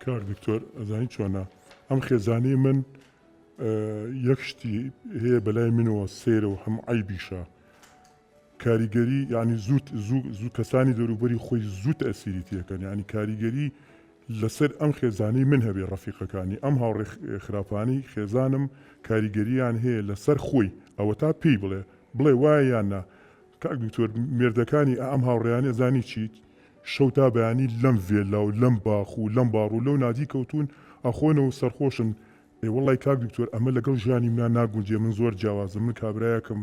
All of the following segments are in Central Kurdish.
کاک دکتۆر ئەزانی چۆنە ئەم خێزانەی من یەک شتی هەیە بەلای منەوە سەیرە و هەم عەیبیشە کاریگەری یعنی زوو زوو زوو کەسانی دەوروبەری خۆی زوو تەئسیری تێکەن یعنی کاریگەری لەسەر ئەم خێزانەی من هەبێ ڕەفیقەکانی ئەم هاوڕێ خراپانەی خێزانم کاریگەریان هەیە لەسەر خۆی ئەوەتا پێی بڵێ بڵێ وایە یان نا کاک دکتۆر مێردەکانی ئەم هاوڕێیانە زانی چیت شەو تا بەیانی لەم ڤێلا و لەم باخ و لەم باڕ و لەو نادی کەوتوون ئەخۆنەوە سەرخۆشن ئێ وەڵای کاک دکتۆر ئەمە لەگەڵ ژیانی منا ناگونجێ من زۆر جیاوازم من کابرایەکم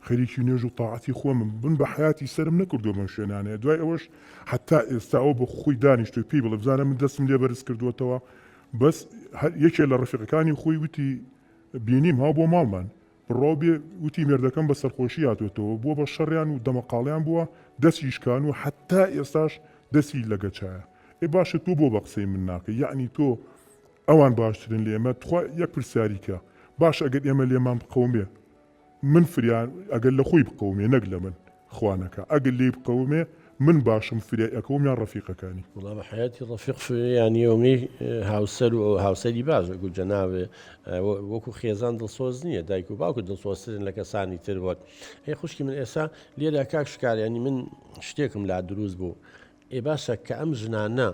خەریکی نوێژ و تاعەتی خۆمم من بە حەیاتی سەرم نەکردووە بەم شوێنانەیە دوای ئەوەش حەتا ئێستا ئەو بە خۆی دانیشتووی پێی بڵێ بزانە من دەستم لێ بەرز کردووەتەوە بەس هەر یەکێ لە ڕەفیقەکانی خۆی وتی بینیم هاو بۆ ماڵمان بڕواو بێ وتی مێردەکەم بە سەرخۆشی هاتۆتەوە بووە بە شەڕیان و دەمەقاڵیان بووە دەستی شکان و حەتا ئێستاش دەستی لە گەچایە ئێ باشە تۆ بۆ بە قسەی من ناکەی یەعنی تۆ ئەوان باشترن لە ئێمە تخوا یەک پرسیاری کە باشە ئەگەر ئێمە لێمان بقەومێ من فریا ئەگەر لە خۆی بقەومێ نەک لە من خوا نەکا ئەگەر لێی بقەومێ من باشم فریای ئەکەوم یان ڕەفیقەکانی؟ وەڵا بە حەیاتی ڕەفیق یان یەومی هاوسەر و هاوسەری باش وەکو جەناوێ وەکو خێزان دڵسۆز نییە دایک و باوکو دڵسۆزترن لە کەسانی تر وەک ئەی خوشکی من ئێستا لێرە کاک شکار ینی من شتێکم لا دروست بوو ئێ باشە کە ئەم ژنانە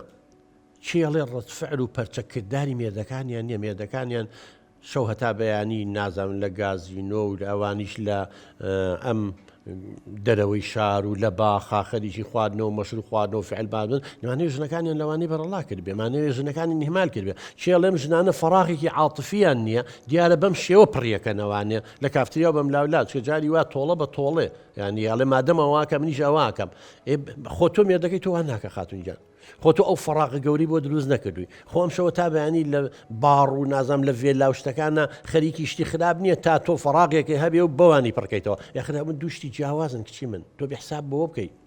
کێڵێ ڕەتفعل و پەرچەکرداری مێردەکانیان نییە مێردەکانیان شەو هەتا بەیانی نازانم لە گازینۆ و لە ئەوانیش لە ئەم دەرەوەی شار و لە باخا خەریکی خواردنەوە مەشروب خواردنەوە فعل بازن لەوانەیە ژنەکانیان لەوانەیە بەرەڵا کردبێ مانەوێ ژنەکانی نهمال کردبێ کێڵێم ژنانە فەراغێکی عاتفیان نییە دیارە بەم شێوە پڕیەکەنەوانێ لە کافتریا بەم لاولا چکە جاری وا تۆڵە بە تۆڵێ یانی ئەڵێ مادەم ئەوواکە منیش ئەوواکەم خۆ تۆ مێردەکەی تۆ وا ناکە خاتون گیان خۆ تۆ ئەو فەراغە گەورەی بۆ دروست نەکردووی خۆ ئەم شەوە تا بەیانی لە باڕ و نازام لە ڤێلا و شتەکانە خەریکی شتی خراپ نییە تا تۆ فەراغێکی هەبێ و بەوانی پڕکەیتەوە یاخر هەموو دوو شتی جیاوازن کچی من تۆ بێ حساب بۆ بکەیت.